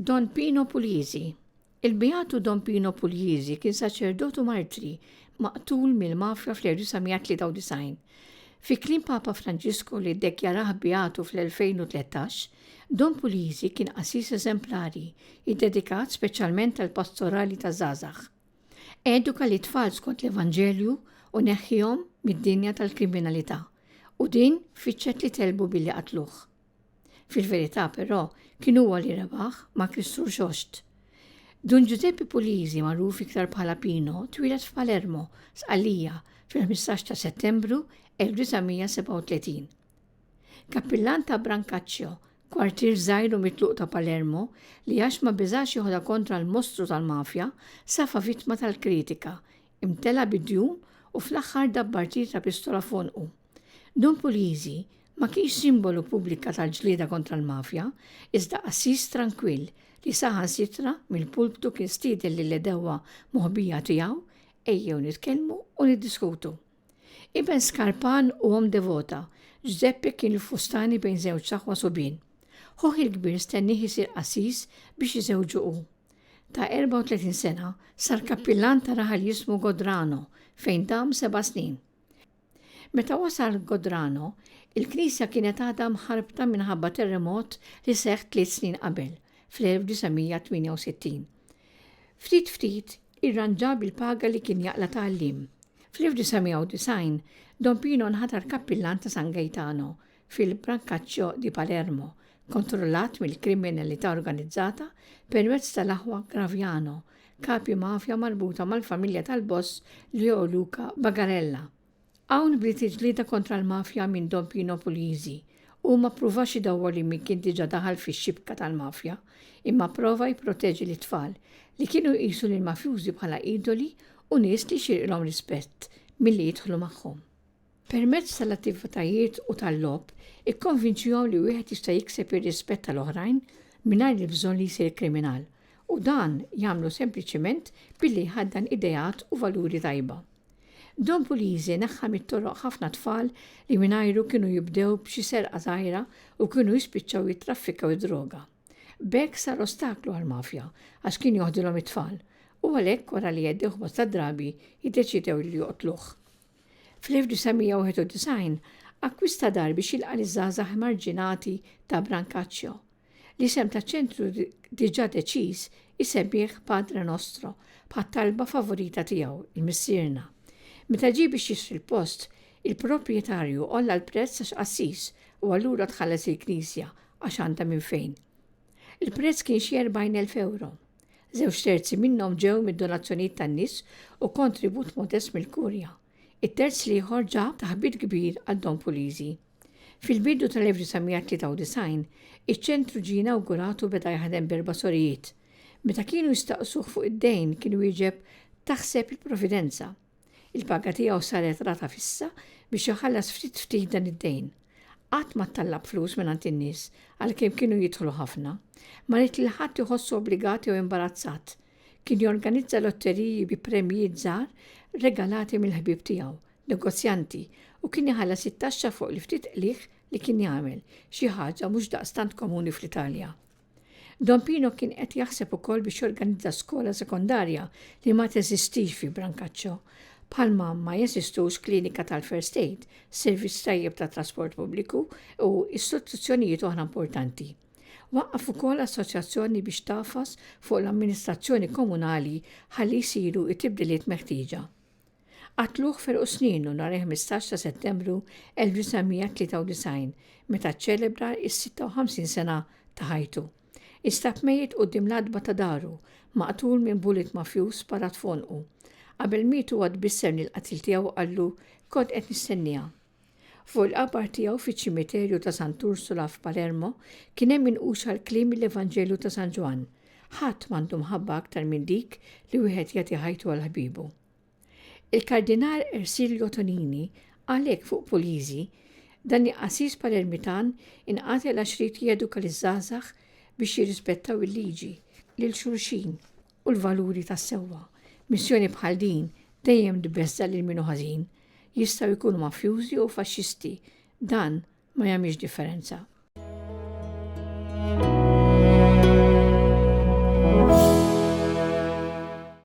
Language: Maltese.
Don Pino Puglisi Il-Beatu Don Pino Puglisi kien saċerdot u martri maqtul mill-mafja fl-1993. Fi kliem Papa Franġisku li ddekjarah Beatu fl-2013, Don Puglisi kien qassis eżemplari, iddedikat speċjalment għall-pastorali taż-żgħażagħ. Eduka lit-tfal skont l-Evanġelju u neħħihom mid-dinja tal-kriminalità, u din fittxet li tegħlbu billi qatluh. Fil-verità, però, kien huwa li rebaħ ma' Kristu Rxoxt. Dun Giuseppe Puglisi, magħruf iktar bħala Pino, twieled f'Palermo, Sqallija, fil-15 ta' Settembru 1937. Kappillan ta' Brancaccio, kwartier żgħir u mitluq ta' Palermo, li għax ma beżax joħodha kontra l-mostru tal-mafja, safa vittma tal-kritika, imtela bid-djun u fl-aħħar dabbar tir ta' pistola f'għonqu. Dun Puglisi ma kienx simbolu pubblika tal-ġlieda kontra l-mafja, iżda qassis trankwill li saħansitra mill-pulptu kien stieden lill-għedewwa moħbija tiegħu ejjew nitkellmu u niddiskutu. Iben skarpan u omm devota, Ġużeppi kien il-fustani bejn żewġ aħwa subien. Ħuh il-kbir stennieh isir qassis biex iżewġu hu. Ta' 34 sena sar kappillan ta' raħal jismu Godrano fejn dam seba' snin. Meta wasal Godrano, il-knisja kienet għadha mħarbta minħabba terremot li seħħ tliet snin qabel, fl-1968. Ftit ftit, irranġa bil-paga li kien jaqla' ta' għalliem. Fl-1990, Don Pino nħatar kappillan ta' San Gaetano fil-Brancaccio di Palermo, kontrollat mill-kriminalità organizzata permezz tal-aħwa Graviano, kapi mafja marbuta mal-familja tal-boss Leo Luca Bagarella. Hawn bdiet il-ġlieda kontra l-mafja minn Don Pino Puglisi. Hu ma ppruvax idawwar lil min kien diġà daħal fix-xibka tal-mafja, imma pprova jipproteġi lit-tfal, li kienu jqisu lill-mafjużi bħala idoli u nies li jixirqilhom rispett, milli jidħlu magħhom. Permezz tal-attivitajiet u tal-logħob, ikkonvinċihom li wieħed jista' jikseb ir-rispett tal-oħrajn mingħajr il-bżonn li jsir kriminal, u dan jagħmlu sempliċement billi jħaddan ideat u valuri tajba. Don Puglisi neħħa mit-toroq ħafna tfal li mingħajru kienu jibdew b'xi serqa żgħira u kienu jispiċċaw jittraffikaw id-droga. B'hekk sar ostaklu għall-mafja għax kien joħdilhom it-tfal, u għalhekk wara li għeddewh bosta drabi jiddeċidew li joqtluh. Fl-1991 akkwista dar biex jilqa' liż-żgħażagħ emarġinati ta' Brancaccio. L-isem taċ-ċentru diġà deċiż isemmih Padre Nostro, bħat-talba favorita tiegħu, il-Missierna. Meta ġie biex jixtri l-post, il-proprjetarju għolla l-prezz għax qassis u allura tħallas il-knisja għax għandha minn fejn. Il-prezz kien xi 40,000 ewro. Żewġ terzi minnhom ġew mid-donazzjonijiet tan-nies u kontribut modest mill-Kurja. It-terz l-ieħor ġab taħbit kbir għal Don Pulisi. Fil-bidu tal-1993, iċ-ċentru ġie inawgurat u beda jaħdem b'erba' sorijiet. Meta kienu jistaqsuh fuq id-dejn kien wieġeb taħseb il-Providenza. Il-paga tiegħu saret rata fissa biex iħallas ftit ftit dan id-dejn. Qatt ma ttallab flus mingħand in-nies, għalkemm kienu jidħlu ħafna. Ma ried lil ħadd iħossu obbligat jew imbarazzat. Kien jorganizza lotteriji bi premjijiet żgħar regalati mill-ħbieb tiegħu, negozjanti, u kien iħallas it-taxxa fuq il-ftit qligħ li kien jagħmel, xi ħaġa mhux daqstant komuni fl-Italja. Don Pino kien qed jaħseb ukoll biex jorganizza skola sekondarja li ma teżistix fi Brancaccio, bħalma ma jeżistux klinika tal-first aid, servizz tajjeb ta' trasport pubbliku u istituzzjonijiet oħra importanti. Waqqaf ukoll assoċjazzjoni biex tagħfas fuq l-amministrazzjoni komunali ħalli jsiru t-tibdiliet meħtieġa. Qatluh f'għeruq sninu nhar il-15 ta' Settembru 1993 meta ċċelebra s-56 sena ta' ħajtu. Instab mejjet quddiem l-għatba ta' daru, maqtul minn bullet mafjuż sparat f'għonqu. Qabel miet huwa tbissem lill-qatil tiegħu u qallu, Kont qed nistenniha. Fuq il-qabar tiegħu fiċ-ċimiterju ta' Sant'Ursula f'Palermo kien hemm minquxa l-kliem mill-Evanġelju ta' San Ġwann, Ħadd m'għandu mħabba aktar minn dik li wieħed jagħti ħajtu għal ħbiebu. Il-Kardinal Ersilio Tonini qal hekk fuq Puglisi, Dan il-qassis Palermitan inqatel għax ried jeduka liż-żgħażagħ biex jirrispettaw il-liġi, lil xulxin u l-valuri tas-sewwa. Missjoni bħal din dejjem tbeżża' lil min hu ħażin. Jistgħu jkunu mafjużi jew faxxisti, dan ma jagħmilx differenza.